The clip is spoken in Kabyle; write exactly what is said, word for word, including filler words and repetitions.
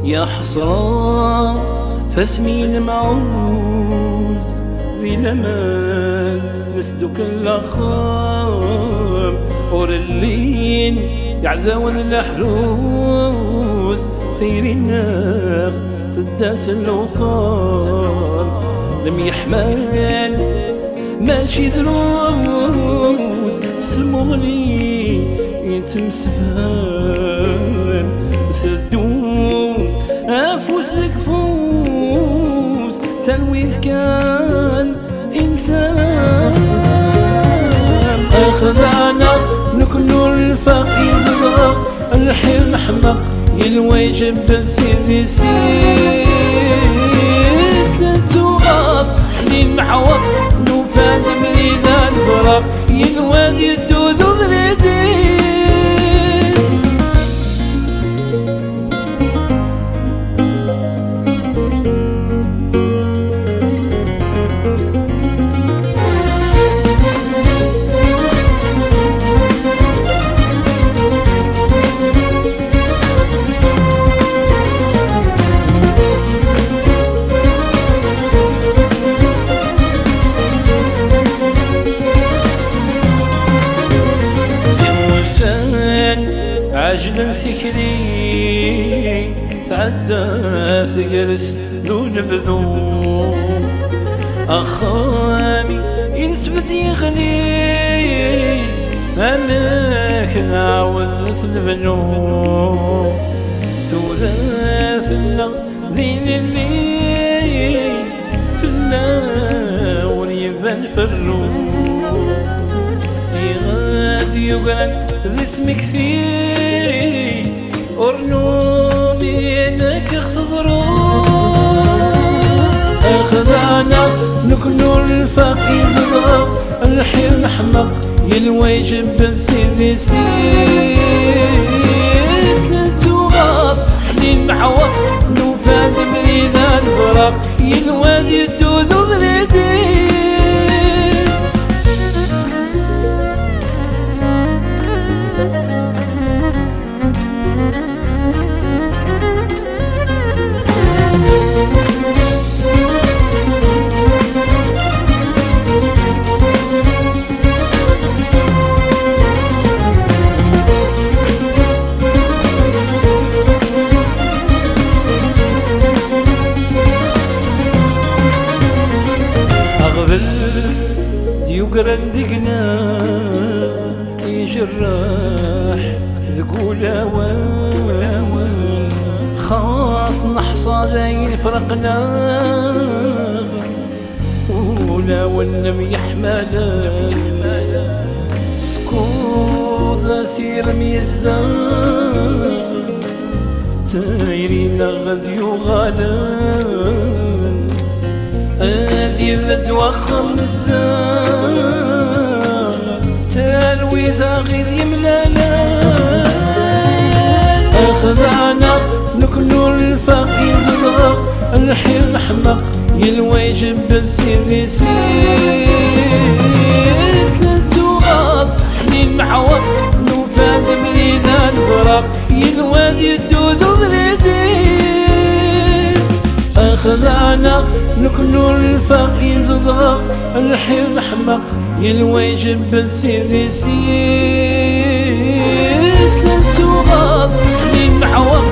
Ya ḥesra, fasmi nemɛuz di laman, nesdukel axxam ur llin iɛdawen leḥruz, tayri-nneɣ tedda s lewqam, lemyeḥman mačči drus, s tmuɣli yettemsefham, teddu afus deg ufus, talwit kan insan. Axdana neknulfa izedɣeɣ, lḥir neḥmeq, yelwa ijebbed s idis-is. Nettuɣaḍ, ḥnin neɛweq, nufa-d mlida nebraq, yelwa ad yeddu d ubrid-is. Ziɣ wussan ɛejlen tikli, tɛedda tegrest d unebdu. Axxam-i inesbed yeɣli, amek nɛawed ad t-nebnu? Tura tella d ilelli, fell-awen iban ferru. Iɣed yugran d ismekti, ur numin akken teḍru. Axdana neknulfa izedɣeɣ, lḥir neḥmeq, yelwa ijebbed s idis-is. Nettuɣaḍ, ḥnin neɛweq, nufa-d mlida nebraq, yelwa ad yeddu d ubrid-is. Aɣbel d-yugran deg-neɣ, ijerreḥ deg ulawen, xas neḥṣa d ayen ifraqen-aɣ. Ulawen myeḥmalen, skud asirem yezdeɣ, tayri-nneɣ ad yuɣalen, ad yebded waxxam nezdeɣ, talwit aɣ-id yemlalen. Axdana neknulfa izedɣeɣ, lḥir neḥmeq, yelwa ijebbed s idis-is. Nettuɣaḍ, ḥnin neɛweq, nufa-d mlida nebraq, yelwa ad yeddu d ubrid-is. Axdana neknulfa izedɣeɣ, lḥir neḥmeq, yelwa ijebbed s idis-is. Nettuɣaḍ, ḥnin neɛweq,